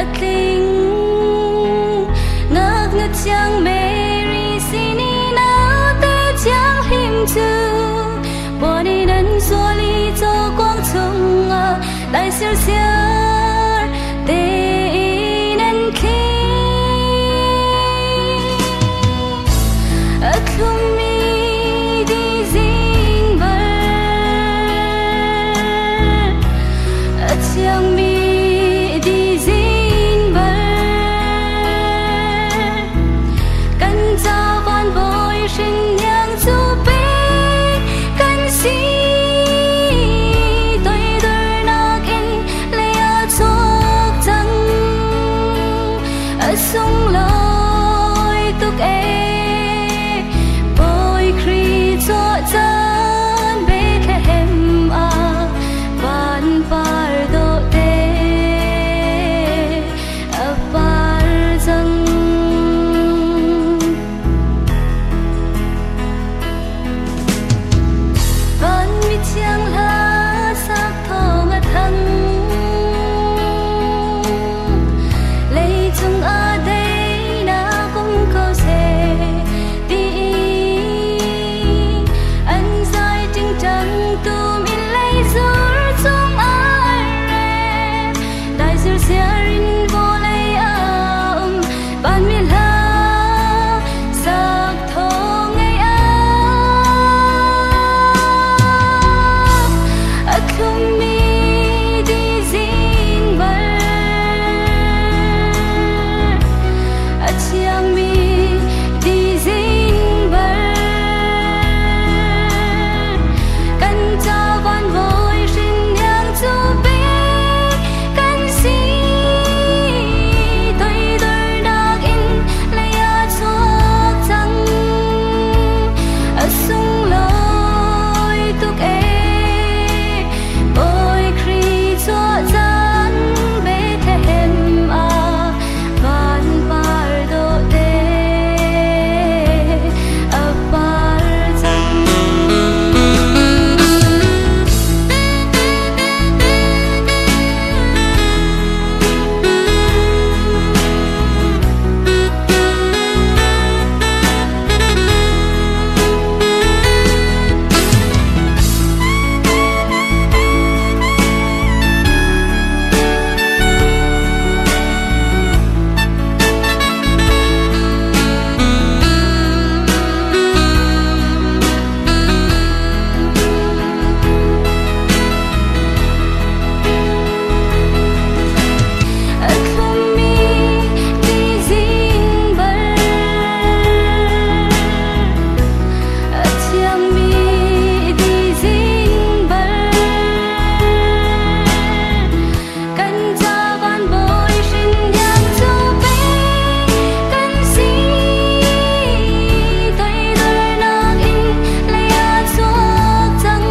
A tling. Ngaknu thiang Mary sin i naute thianghlim cu puan in an zual i cawkuang chungah dai sirsiar tein an khing. A thlummi di zing bar, a thiangmi di zing bar, kan ca van bawi hrinhniang cu pek kan si. Toidornak in lei ah chuak cang, a sunglawi tuk ee. Bawi Khrih chuah caan Bethlehem ah vanpar dawhte a par cang. Van mithiang hla sak thawng a thang, leicung ah daihnak um ko seh tiin an zai ṭingṭang tum in leizur cung ah an rem. Dai sirsiar in vawlei ah um vanmi hla sak thawng ngei ah. A thlummi di zing bar, a thiangmi di zing bar, kan ca van bawi hrinhniang cu pek kan si. Toidornak in lei ah chuak cang, a sunglawi tuk ee. Bawi Khrih chuah caan Bethlehem ah vanpar dawhte a par cang. A thlummi ti zing bar, a thiangmi di zing bar, kan ca van bawi hrinhniang cu pek kan si. Toidornak in lei ah chuak cang,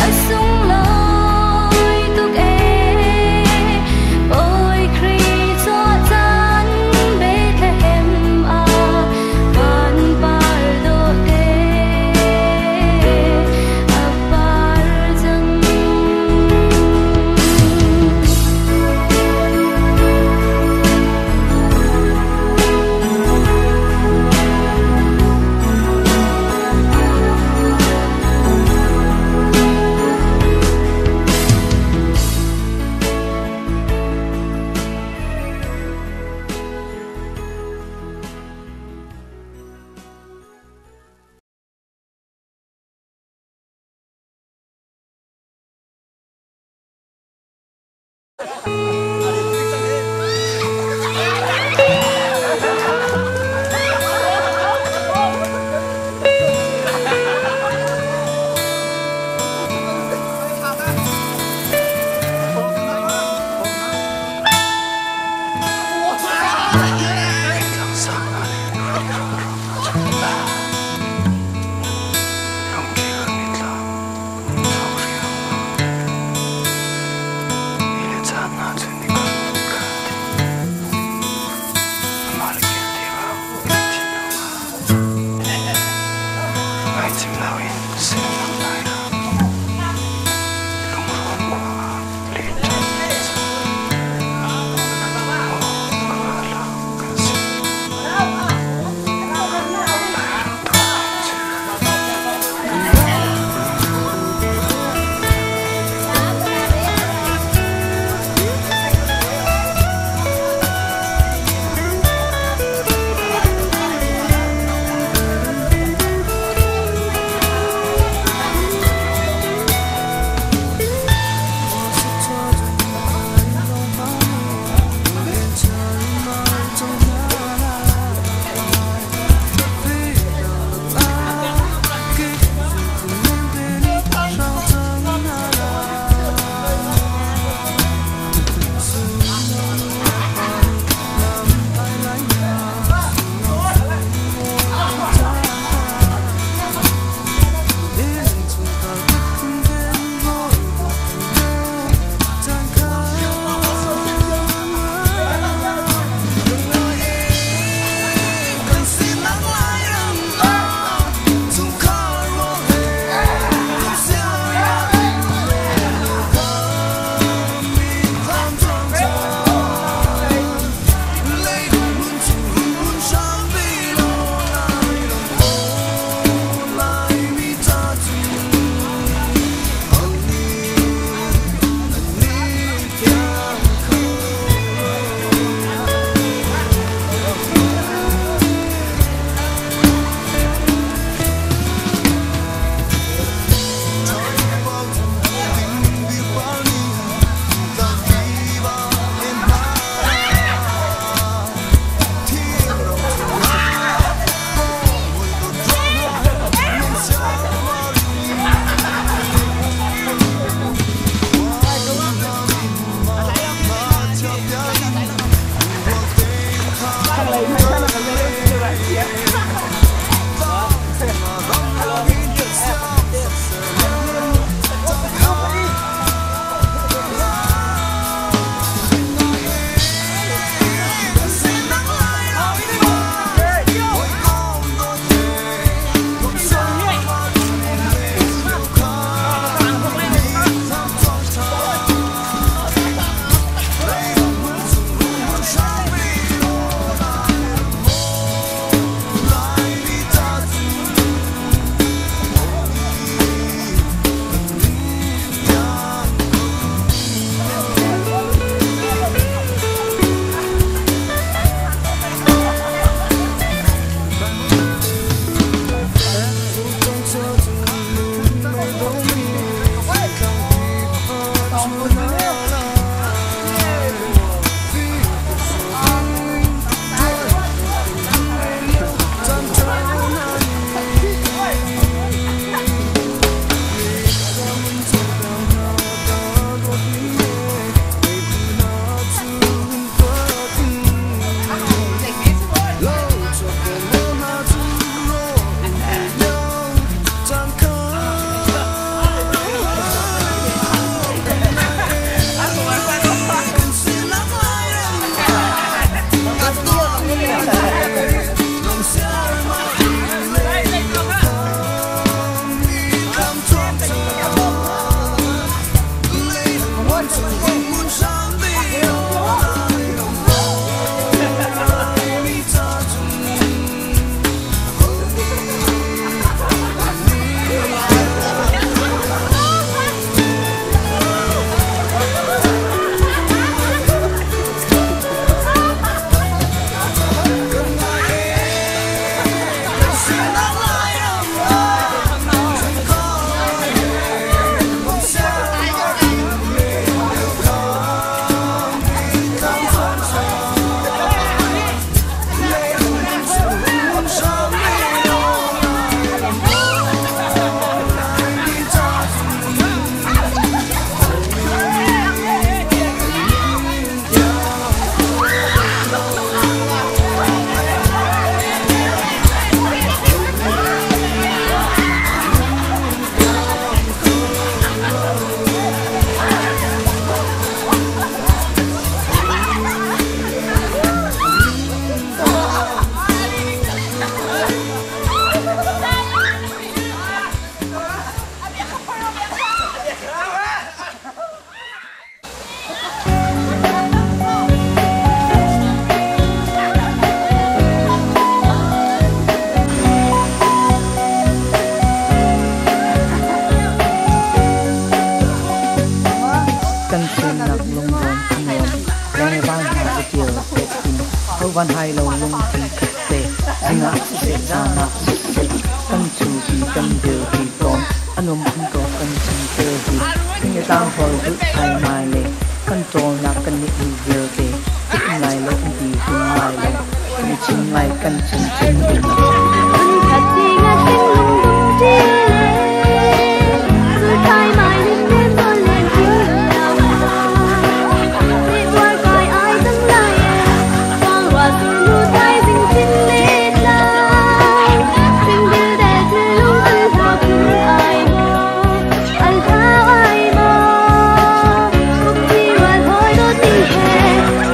a sunglawi tuk ee. Bawi Khrih chuah caan Bethlehem ah vanpar dawhte a par cang. Hovan hai lo lungthin khat te zingah siseh zan ah siseh kan chupi kan dirpi tawn. A nuam khun ko kan chungtel hi. Thing le tlang hawl zulh thaimai le kan ṭawlnak kan nih hi vialte tuk um lai lo um ti hrim lai lo. Kan i chim lai kan chim chin ding. Khat ding a thinlung dum ṭi le zul thaimai lim nem zawn len ti buar kai ai cang lai e thang rua sur nu thaizing thin le tlang hring bil del thinlung al hlau phun ai maw al hlau ai maw khup ti rual hawi dawt ding he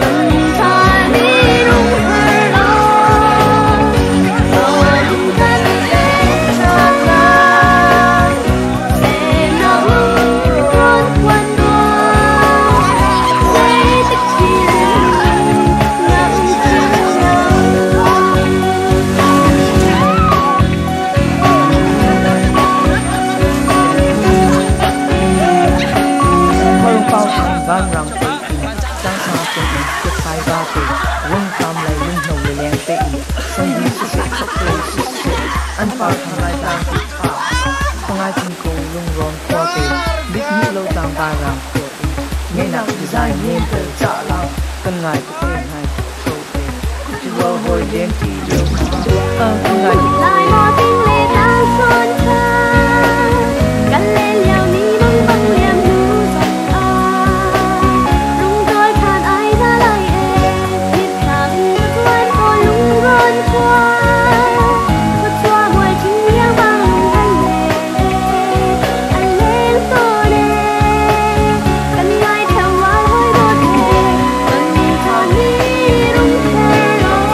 ton ṭhan i rung her law Lawm kan le ṭhat lai semnak lungrawn khuan nuam zeitik thil na um thil lo. Khualrung pau thang vanrang pei in tlangsang cung in kuthlai vate rungtlam lei lunghno le lengte i sanghi siseh chokhlei siseh an par than lai tlang kip ah ka ngai khun ko lungrawn khuate mit hmuh lo tlang vairang khua in ngeihnak design nem tel cah lang kan ngai tuk e ngai tuk ko e kuttirual hawi len ti lio kha ka ngai tuk ko Lai e. maw ting le tlang sawn kha kan len lio ni bang bang liam hnu zong ah lungtawl than ai za lai e mitthlam in ka cuan ko lungrawn khua khuachua mual chim riangmang lung an leng e an leng tawn e kan ngai theo rual hawi dawt he ton than ni rung her law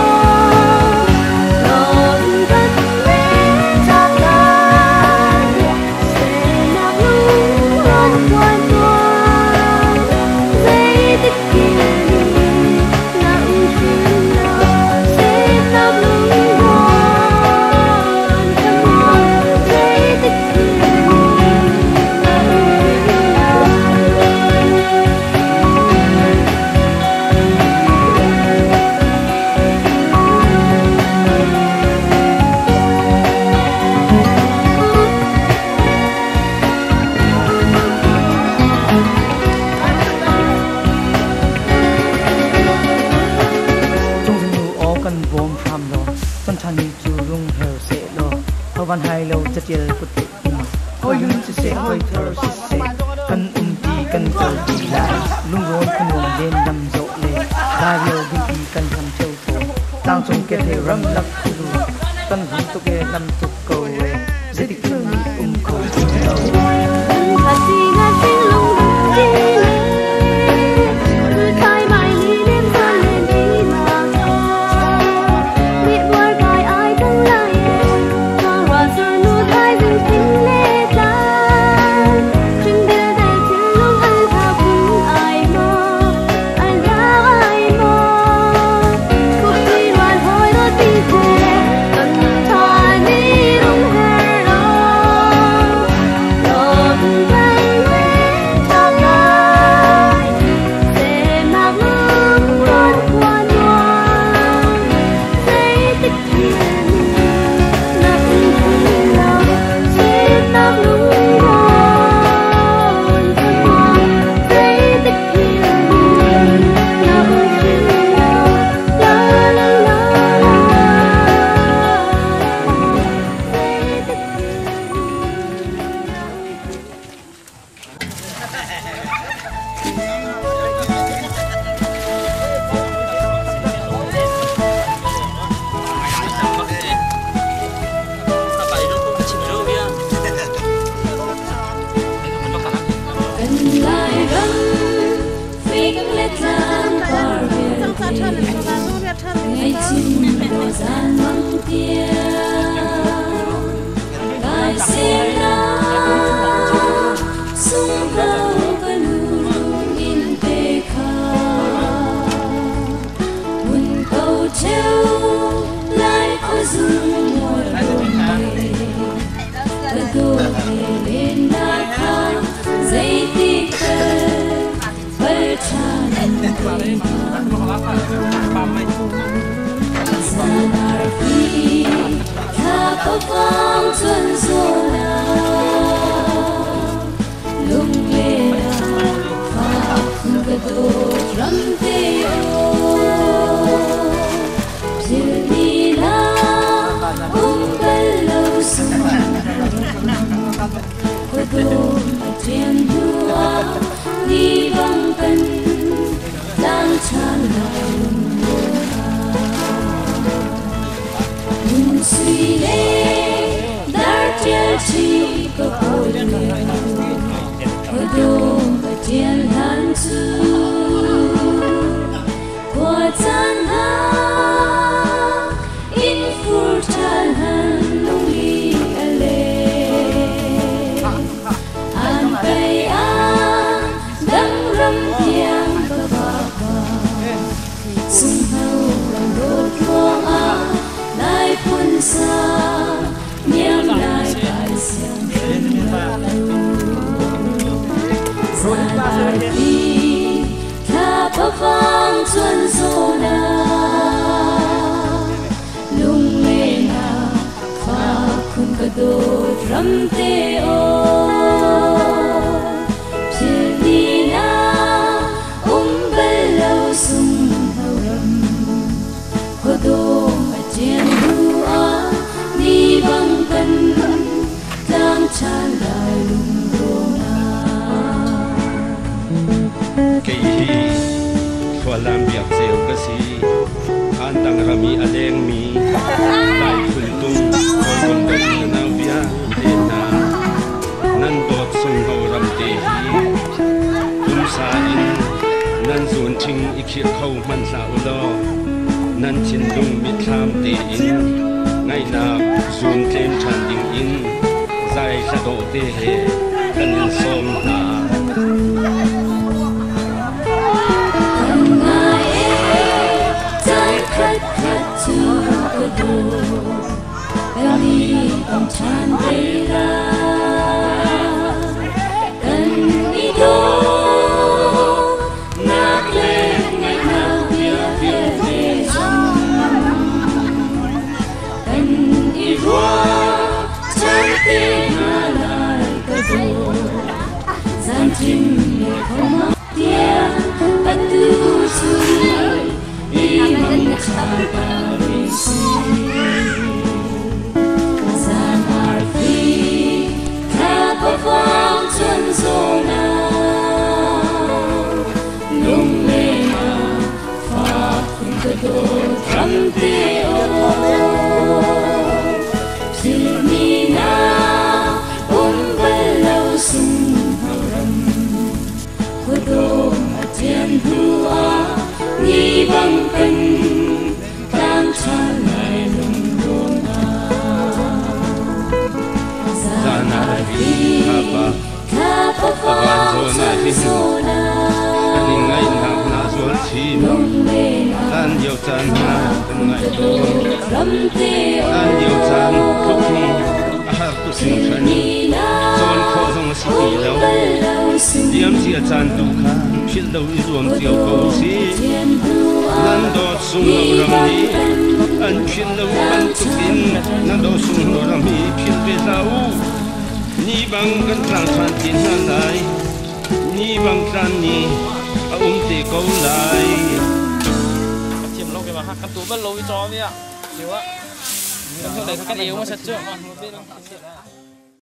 lawm kan le ṭhat lai semnak lungrawn khuan nuam zeitik thil ni na um thil lo semnak lungrawn khuan nuam zeitik thil ni na um thil lo. Cungzung nu aw kan bawm hram law ton ṭhan ni cu rung her sehlaw hovan hai lo catial put in hawi hlun siseh hawi thar siseh kan umti kan kalti lai lungrawn khuanuam len lam zawh le dario dinti kan hlam ṭheo tawn tlangcung kehlei ramlak khualu kan hlam tuk e hlam tuk ko e zeitik thil nih um kho ti lo. Khat ding a thinlung dum ṭi le zul thaimai li nem zawn len ti nak nih buar kai ai cang lai e thang rua sur nu thaizing thin le tlang hring bil del thinlung al hlau phun ai maw al hlau ai maw khup ti rual hawi dawt ding he ton than ni rung her law lawm kan le ṭhat lai semnak lungrawn khua nuam zeitik thil ni na um thil lo semnak lungrawn khua nuam zeitik thil ni na um thil lo la la la la zeitik thil ni na um thil Kan Lairam fing le tlang par vialte ngaihchim lo zan mang tiang kai sernak sungho ka lung in te kha mun ko cheu lai khuazung mual he ka dawt he len na kha zeitik tal bal ṭhan te hnga maw. Pavang chuan zona Lunglen ah fak ka dawt ram te aw Philh ni na um bal lo sung Khuadawm a ṭian hnu ah ni bang kan tlang ṭhan lai lunglawn ah. Lung sui le dar ṭial ṭhi ka kawl lio khuadawm a ṭian hlan cu khua caan hna in fur ṭhal hlan lungli a leng. An pei ah dang ram tiang ka vapa sunghno ram dawt ruangah lai phun sa niam lai kai siang hrim lo. Zan arfi thla pavang chuan zawn ah lunglen ah fak khun ka dawt ram te aw Philh ni na um bal lo sunghno ram khuadawm a ṭian hnu ah ni bang kan tlang ṭhan lai lungrawn ah. Kei hi Khuallam Biak Ceu ka si. Antang ram i a lengmi Lai phuntung hawikom dawt na nau vialte hna nan dawt sungho ram te hi pumsa in nan zuun ṭhing i khirh kho hmanh hlah u law nan thinlung mitthlam tein ngaihnak zuun tlem ṭhan ding in zai hla dawh te he kan in sawm hna. Kan ngai ee caan khatkhat cu ka dawt kan i kom ṭhan te lai kan i dawtnak le ngaihnak bia vialte zong kan i ruah ṭhan te hna lai ka dawt zanṭim le khomang tiang atu chun i mangṭha ta rih sih zan arfi thla pavang chun zawn ah lunglen ah fak khun ka dawt ram te aw Philh ni na um bal lo sunghno ram khuadawm a ṭian hnu ah ni bang kan tlang ṭhan lai lungrawn ah Zan arfi thla thla a van pavang zawn ah chun hin zawn kan i ah ngaihnak hna zual chin. lunglen Hlan ah lio caan hna kan ka ngai tawn. dawt ram te Hlan lio caan tluk aw hi a har tuk Philh hringhran. ni na Cawn khawh zong a si ti um lo. bal lo Liamcia caan tu sung kha philh lo i zuam cio ko khuadawm a usih. ṭian hnu Nan ah dawt ni sunglo ram bang hi kan an philh lo tlang bantuk ṭhan in lai nan dawt sunglo lungrawn ram hi philh ve hlah u. Ni bang kan tlang ṭhan te hna lai. Ni bang tlan ni a um te ko lai. Thiam lo ke ma kan tu bal lo i chaw mi a chiwa kan thil dai kan eu ma sat chu ma nu be lang